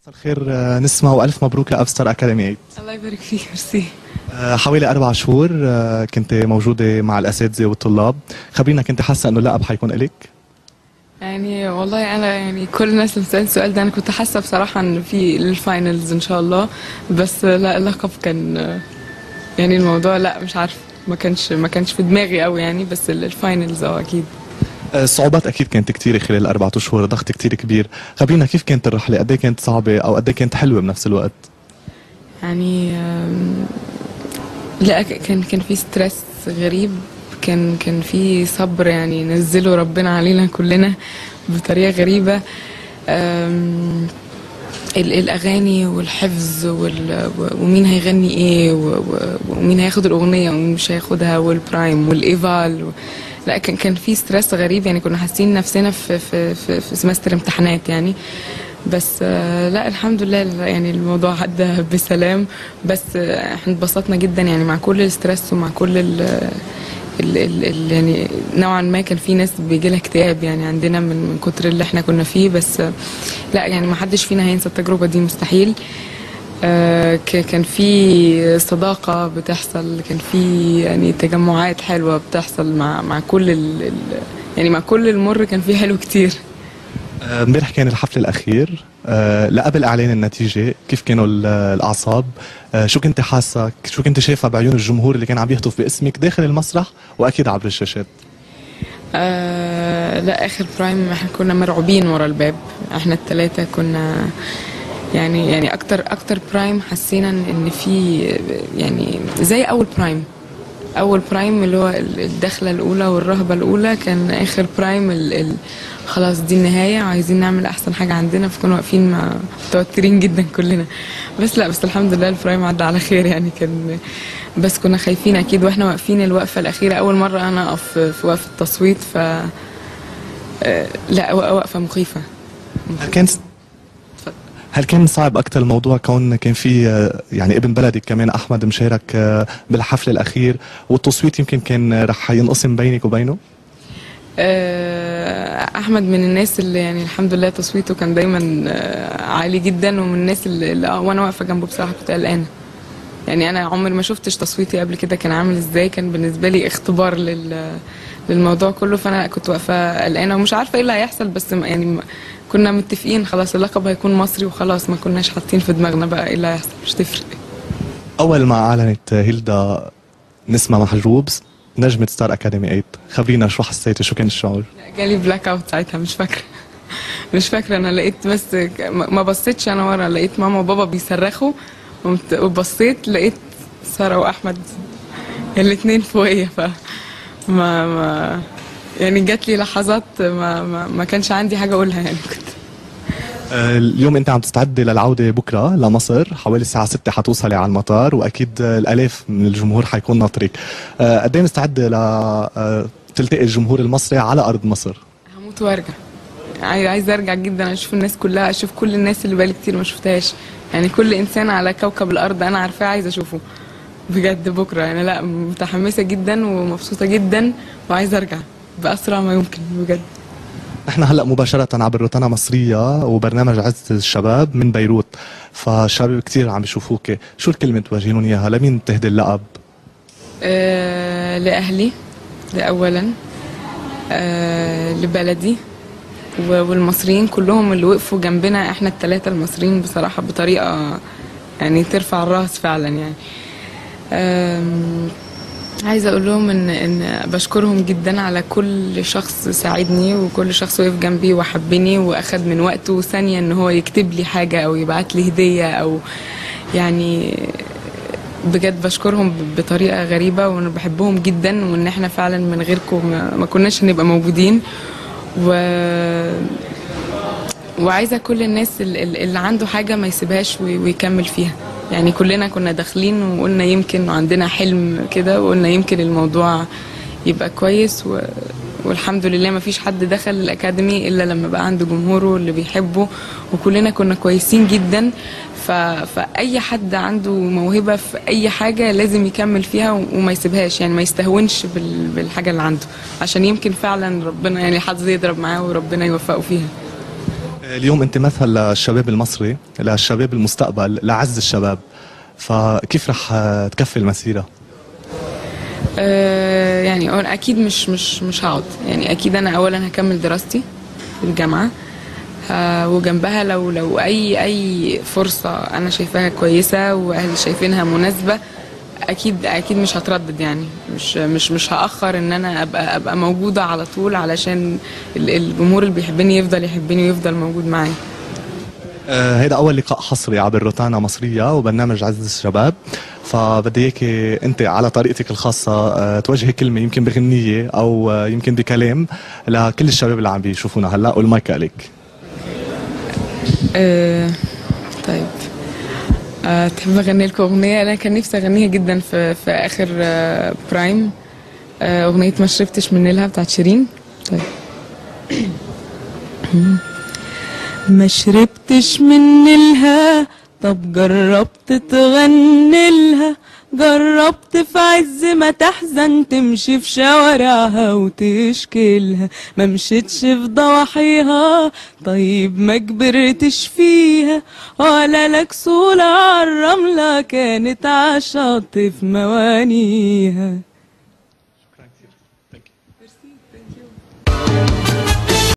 مساء الخير نسمة، والف مبروك لقب ستار اكاديمي 8. الله يبارك فيك، ميرسي. حوالي 4 شهور كنت موجودة مع الاساتذة والطلاب. خبرينا، كنت حاسه انه اللقب حيكون الك؟ يعني والله انا يعني كل الناس اللي بتسألني السؤال ده، انا كنت حاسه بصراحة ان في ال finals ان شاء الله، بس لا، اللقب كان يعني الموضوع لا، مش عارفه، ما كانش في دماغي قوي يعني، بس ال finals اكيد. الصعوبات اكيد كانت كثيرة خلال ال4 اشهر، ضغط كثير كبير. خبرينا كيف كانت الرحله، قد ايه كانت صعبة او قد ايه كانت حلوة بنفس الوقت؟ يعني لا، كان في stress غريب، كان في صبر، يعني نزله ربنا علينا كلنا بطريقة غريبة. الأغاني والحفظ ومين هيغني ايه ومين هياخد الأغنية ومين مش هياخدها وال prime وال éval لا، كان في stress غريب، يعني كنا حاسين نفسنا في semester امتحانات يعني. بس لا، الحمد لله، يعني الموضوع عدى بسلام، بس احنا اتبسطنا جدا يعني مع كل ال stress ومع كل ال ال ال ال يعني نوعا ما كان في ناس بيجي لها اكتئاب يعني عندنا من كتر اللي احنا كنا فيه، بس لا، يعني ما حدش فينا هينسى التجربة دي، مستحيل. كان في صداقة بتحصل، كان في يعني تجمعات حلوة بتحصل مع كل ال يعني مع كل المر كان في حلو كتير. امبارح كان الحفل الاخير لقبل اعلان النتيجه، كيف كانوا الاعصاب؟ شو كنت حاسه، شو كنت شايفه بعيون الجمهور اللي كان عم يهتف باسمك داخل المسرح واكيد عبر الشاشات؟ لا، اخر prime احنا كنا مرعوبين ورا الباب، احنا الثلاثة كنا يعني اكتر prime حسينا ان في يعني زي اول prime، اول prime اللي هو الدخلة الاولى والرهبة الاولى، كان اخر prime ال ال خلاص دي النهايه، عايزين نعمل احسن حاجة عندنا، فكنا واقفين متوترين جدا كلنا. بس لا، بس الحمد لله ال prime عدى على خير يعني، كان بس كنا خايفين اكيد واحنا واقفين الوقفة الاخيره. اول مرة انا اقف في وقفه تصويت، ف لا، وقفه مخيفه. هل كان صعب اكثر الموضوع كون كان في يعني ابن بلدك كمان احمد مشارك بالحفل الاخير، والتصويت يمكن كان رح ينقسم بينك وبينه؟ احمد من الناس اللي يعني الحمد لله تصويته كان دايما عالي جدا، ومن الناس اللي وانا واقفة جنبه بصراحة كنت قلقانه. يعني انا عمري ما شفتش تصويتي قبل كده كان عامل ازاي، كان بالنسبة لي اختبار للموضوع كله، فانا كنت واقفة قلقانة ومش عارفه ايه اللي هيحصل. بس يعني كنا متفقين خلاص اللقب هيكون مصري وخلاص، ما كناش حاطين في دماغنا بقى ايه اللي هيحصل، مش تفرق. اول ما اعلنت هيلدا نسمة محجوب نجمة ستار اكاديمي 8، خبرينا شو حسيتي، شو كان الشعور؟ جالي blackout ساعتها، مش فاكره، مش فاكره. انا لقيت بس ما بصيتش انا ورا، لقيت ماما وبابا بيصرخوا، وبصيت لقيت ساره واحمد الاثنين فوقيا، ف ما يعني جات لي لحظات ما كانش عندي حاجة اقولها يعني كنت اليوم انت عم تستعدي للعودة بكره لمصر، حوالي الساعة 6 حتوصلي على المطار، واكيد الالاف من الجمهور حيكون ناطرك. قد ايه مستعدة ل تلتقي الجمهور المصري على ارض مصر؟ هموت وارجع، عايزه ارجع جدا، اشوف الناس كلها، اشوف كل الناس اللي بقالي كتير ما شفتهاش. يعني كل انسان على كوكب الارض انا عارفاه عايزه اشوفه بجد بكره يعني. لا، متحمسة جدا ومبسوطة جدا وعايزه ارجع باسرع ما يمكن بجد. نحن هلا مباشرة عبر روتانا مصرية وبرنامج عز الشباب من بيروت، فالشباب كثير عم بيشوفوك. شو الكلمة توجهي لهم اياها؟ لمين تهدي اللقب؟ لأهلي ده أولا، لبلدي والمصريين كلهم اللي وقفوا جنبنا احنا الثلاثة المصريين بصراحة بطريقة يعني ترفع الراس فعلا يعني. عايزة اقول لهم ان بشكرهم جدا على كل شخص ساعدني وكل شخص وقف جنبي وحبني واخد من وقته ثانية ان هو يكتب لي حاجة او يبعت لي هدية او يعني بجد بشكرهم بطريقة غريبة، وانا بحبهم جدا، وان احنا فعلا من غيركم ما كناش هنبقى موجودين. وعايزة كل الناس اللي عنده حاجة ما يسيبهاش ويكمل فيها. يعني كلنا كنا داخلين وقلنا يمكن، وعندنا حلم كده، وقلنا يمكن الموضوع يبقى كويس، والحمد لله ما فيش حد دخل الأكاديمي إلا لما بقى عنده جمهوره اللي بيحبه، وكلنا كنا كويسين جدا. فأي حد عنده موهبة في أي حاجة لازم يكمل فيها وما يسيبهاش، يعني ما يستهونش بالحاجة اللي عنده، عشان يمكن فعلا ربنا يعني الحظ يضرب معاه وربنا يوفقه فيها. اليوم انت مثل للشباب المصري، للشباب المستقبل، لعز الشباب، فكيف رح تكفي المسيرة؟ يعني أنا اكيد مش هقعد، يعني اكيد انا اولا هكمل دراستي في الجامعة، وجنبها لو اي فرصة انا شايفاها كويسة واهلي شايفينها مناسبة، اكيد مش هتردد، يعني مش هاخر ان انا ابقى موجودة على طول، علشان الجمهور اللي بيحبني يفضل يحبني ويفضل موجود معايا. هيدا اول لقاء حصري عبر روتانا مصرية وبرنامج عز الشباب، فبدي اياكي انت على طريقتك الخاصة توجهي كلمة، يمكن بغنيه او يمكن بكلام، لكل الشباب اللي عم بيشوفونا هلا، والمايك لك. طيب، تحب اغني لكم اغنية؟ انا كان نفسي اغنيها جدا في اخر prime، اغنية ما شربتش من نيلها بتاعت شيرين. طيب. ما شربتش من نيلها، طب جربت تغني لها؟ جربت في عز ما تحزن تمشي في شوارعها وتشكيلها؟ ما مشيتش في ضواحيها، طيب ما كبرتش فيها، ولا لك صولة عالرملة كانت عالشط في موانيها.